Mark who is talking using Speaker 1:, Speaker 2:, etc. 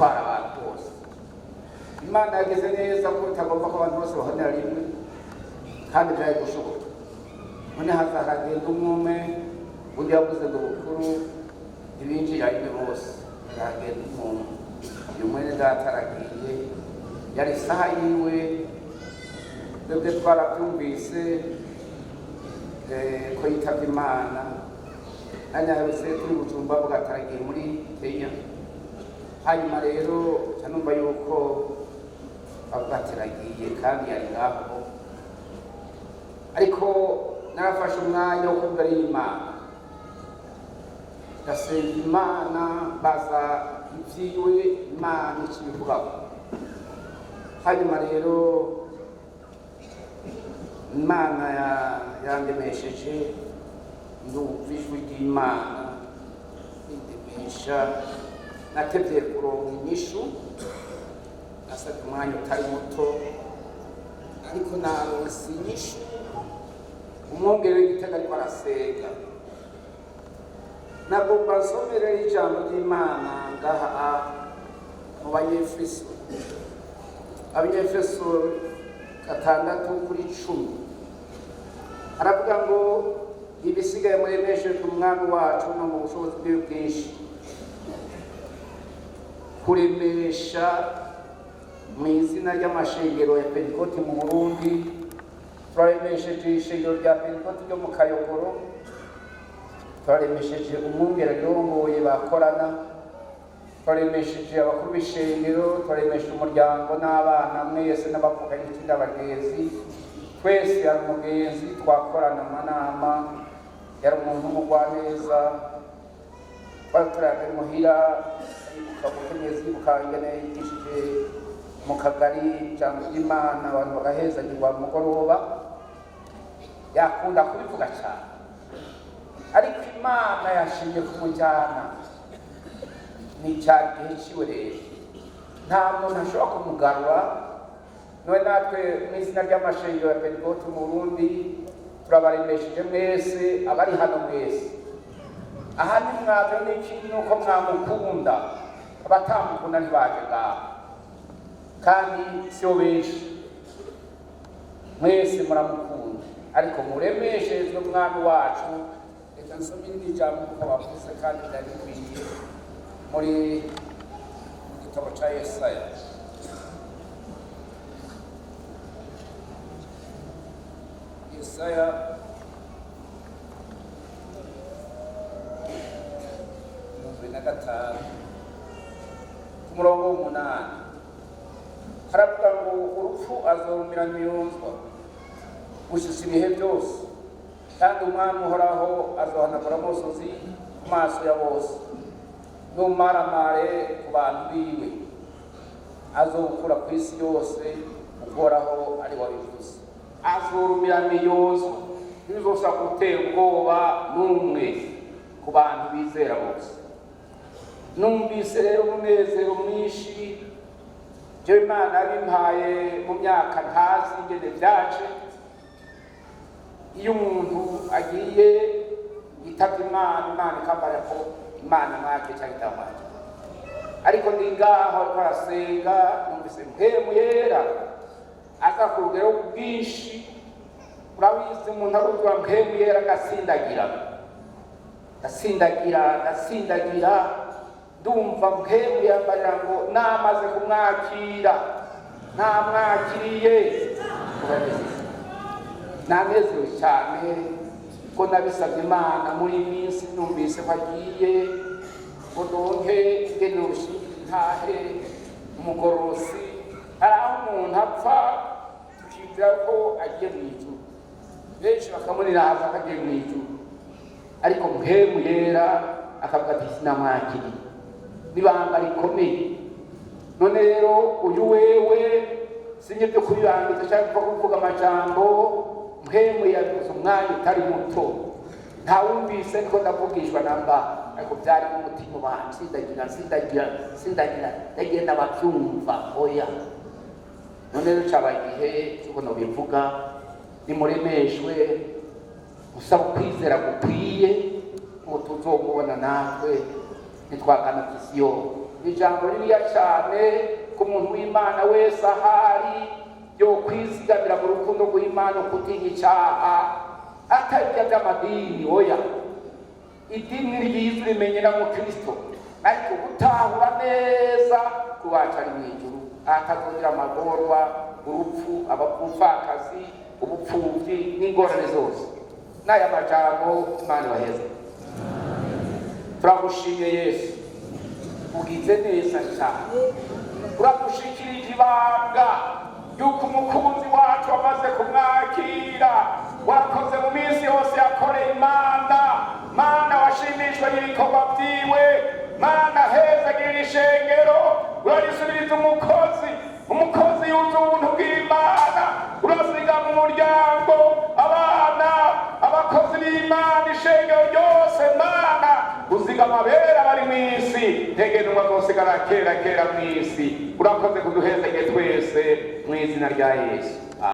Speaker 1: Gutwara abantu bose, Imana yageze neza ko itagomba ko abantu bose bahonera rimwe, kandi byari gushoboka. None haza haragenda umwe, undi yavuze ngo bukuru ntibinjira rimwe bose, haragenda umuntu. Uyu mwene data aragiye, yari isaha yiwe. Twebwe twarabyumvise ko yitabye Imana. Nanyaherutse turi Bujumbura, avuga ati aragiye muri Kenya. Hanyuma rero nca numva yuko bavuga ati aragiye, kandi yari ngaho. Ariko narafashe umwanya wo kuvuga ari Imana, ndasenga Imana, baza ibyiwe, Imana ikibivugaho. Hanyuma rero Imana yandemesheje, ndumva ijwi ry'Imana rindemesha. Natevye kuronka inyishu, nasabye umwanya utari muto, ariko naronse inyishu. Umwungere w'Igitega ariko arasenga. Nagomba nsomere ijambo ry'Imana ngaha mu Banyefeso, Abanyefeso 6:10. Aravuga ngo: "Ibisigaye muremeshejwe Umwami wacu no mu bushobozi bwiwe bwinshi." Kuremesha mu izina ry'amashengero ya Pentekote mu Burundi, turaremesheje ishengero rya Pentekote ryo mu Kayogoro, turaremesheje umwungere arongoye bakorana, turaremesheje abakuru b'ishengero, turaremesheje umuryango n'abana mwese n'abavukanyi n'abagenzi. Twese yari umugenzi, twakorana amanama, yari umuntu w'umugwaneza. Twari turi muhira, yibuka umukenyezi, yibuka ingene yigishije mu kagari ijambo ry'Imana, abantu bagahezagirwa mu mugoroba. Yakunda kubivuga cyane, ariko Imana yashimye kumujyana, ni cya gihe ciwe. Rero nta muntu ashobora kumugarura. None natwe mu izina ry'amashengero ya Pentekote mu Burundi turabaremesheje mwese abari hano mwese. Aha ntimwaje n'iki, nuko mwamukunda. Abatamukunda ntibaje ngaha, kandi sibo benshi. Mwese muramukunda, ariko muremeshejwe Umwami wacu. Reka nsome irindi jambo kuko bavuze, kandi byari bikwiye, muri mu gitabo ca Yesaya. Yesaya 25 ku murongo w'umunani haravuga ngo: "Urupfu azorumira ntiyunzwa gushitsa ibihe byose, kandi Umwami Uhoraho azohanagura amosozi ku maso ya bose, n'umaramare ku bantu biwe azokura ku isi yose. Uhoraho ari wabivuze." Azurumira miyozwa, ntibizosaba gutera ubwoba n'umwe ku bantu bizera bose. Numvise rero umunezero mwinshi. Jewe Imana yabimpaye mu myaka ntazi ingene vyaje. Iyo umuntu agiye yitavye Imana, Imana ikambara ko Imana mwake cyangwa itamwake. Ariko ndi ngaho ariko arasenga, numvise Mpwemu Yera aza ku rugero bwinshi. Urabizi, umuntu aruzura Mpwemu Yera agasindagira, ndasindagira, ndasindagira. Ndumva Mpwemu yambarira ngo namaze kumwakira, namwakiriye. Nanezerewe cyane ko nabisabye Imana muri iyi minsi. Numvise ko agiye, ngo ndonke ingene urushinge ntahe umugorosi. Hari aho umuntu apfa tukibwira ko agiye mu ijuru, benshi bakamuniraza ko agiye mu ijuru, ariko Mpwemu Yera akavuga ati: "Sinamwakiriye." N'ibanga rikomeye. None rero uyu wewe sinye byo kubirangiza cyangwa kuvuga amajambo. Mpwemu yavuze umwanya utari muto, ntawumvise niko ndavugishwa namba, ariko byari mu mutima wanjye. Sindagira, sindagira, sindagira, ndagenda babyumva. Oya, none rero cabaye igihe cy'uko nobivuga. Nimuremeshwe, usaba ukwizera gukwiye ngo tuzomubona natwe nitwagana ku isi yose. Ijambo ririya cyane ku muntu w'Imana wese ahari yo kwizigamira mu rukundo rw'Imana, kutinya icyaha, atarya by'amadini. Oya, idini ryiza rimenyera mu Kristo, ariko gutahura neza kubaca ari mu ijuru, atazongera amagorwa, urupfu, abapfakazi, ubupfubyi n'ingorane zose. N'aya majambo, Imana ibaheze. Turagushimiye Yesu, ugize neza cyane. Uradushikirije ibanga yuko umukunzi wacu wamaze kumwakira. Wakoze mu minsi yose yakoreye Imana. Mana, washimishwe n'ibikorwa byiwe. Mana, hezagirira ishengero, urarisubiriza umukozi, umukozi yuzuye ubuntu bw'Imana. Urasiga mu muryango, abana, abakozi b'Imana, ishengero ryose. Mana, uziga amabera bari mu isi, ntege ntumwa zosigara kera kera mu isi. Urakoze kuduhezage twese mu izina rya Yesu.